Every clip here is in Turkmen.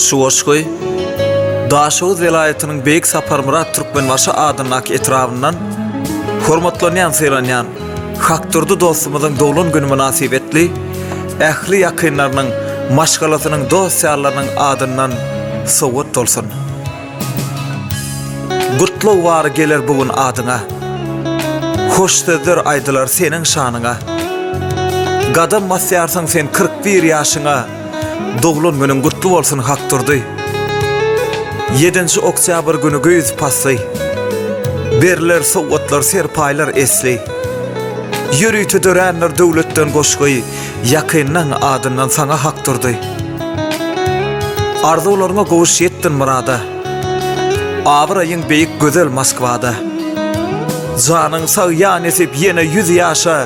Şu goşgy Daşoguz welaýatynyň Beýik Saparmyrat Türkmenbaşy adyndaky etrabyndan hormatlanýan, sylanýan Hakdurdy dostumyzyň doglan güni mynasybetli ähli ýakynlarynyň, maşgalasynyň, dost-ýarlarynyň adyndan sowgat bolsun. Gutlag bary geler bu gün adyňa. Hoş sözler aýdylar seniň şanyňa. Gadam basýarsyň sen 41 ýaşyňa. Doglan günüň gutly bolsun Hakdurdy. Ýedinji oktýabr güni güýz pasly. Berler sowgatlar serpaýlar esli. Ýörite dörändir döwletden goşgy, Ýakynlaň adyndan saňa Hakdurdy. Arzuwlaryňa gowuş ýetdin myrada. Abraýyň beýik gözel Moskwada. Janyň sag ýa nesip ýene ýüz ýaşa.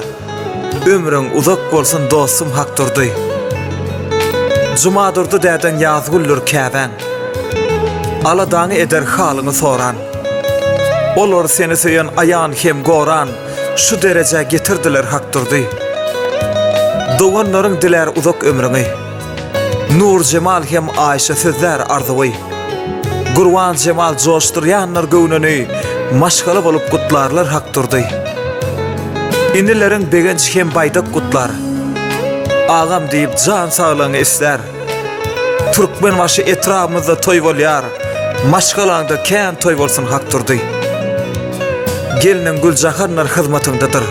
Ömrüň uzak bolsun dostum Hakdurdy. Jumadurdy dädeň Ýazgüldür käbäň. Aladaňy eder halyňy soran. Olar seni söýen aýan hem goran şu derejä getirdiler Hakdurdy. Doganlaryň dilär uzak ömrüňi. Nurjemal hem Aýşa sözlär arzuwy. Gurbanjemal joşdurýanlar göwnüni, Maşgala bolup gutlarlar Hakdurdy. Inileriň Begenç hem Baýdak gutlar. Agam diýip jan saglygyňy islär. Türkmenbaşy etrabymyzda toý bolýar, Maşgalaňda kän toý bolsun Hakdurdy. Gelniň Güljahandyr hyzmatyňdadyr.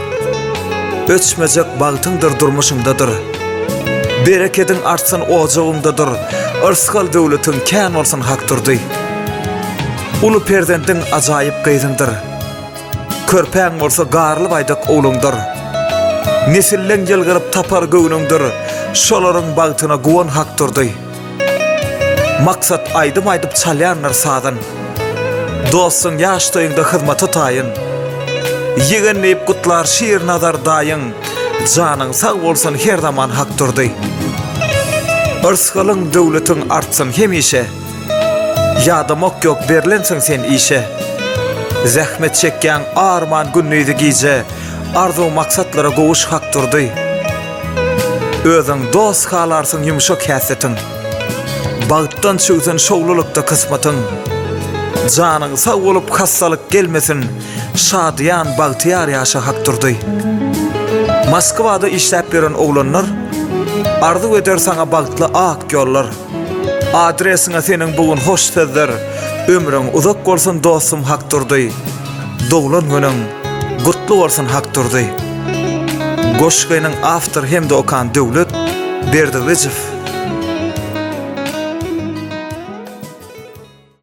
Öçmejek bagtyňdyr durmuşyňdadyr. Berekediň artsyn ojagyňdadyr, Yrsgal döwletiň kän bolsun Hakdurdy. Uly perzendiň ajaýyp gyzyňdyr. Körpäň bolsa garly baýdak ogluňdyr. Nesilleň ýylgyryp tapar göwnüňdir, Şolaryň bagtyna guwan Hakdurdy. Maksat aýdym aýdyp çalýandyr sazyn. Dostuň ýaş toýuňda hyzmata taýyn. Ýegen diýip gutlar Şirnazar daýyň, Janyň sag bolsun her zaman Hakdurdy. Yrsgalyň döwletiň artsyn hemişe. Ýadamak ýok berlensiň sen işe. Zähmet çekýäň arman gündizi gije, Arzuw maksatlara gowuş Hakdurdy. Özüň dost halarsyň ýumşak häsiýetiň. Bagtdan çüwsün şowlulykda kysmatyň. Janyň sag bolup hassalyk gelmesin, Şadyýan bagtyýar ýaşa Hakdurdy. Moskwada işläp ýören oglanlar, Arzuw eder saňa bagtly ak ýollar. Adresiňe seniň bu gün hoş sözler, Ömrüň uzak bolsun dostum Hakdurdy. Doglan günüň gutly bolsun Hakdurdy. Goşgynyň awtory hem-de okan Döwlet Berdigylyjow.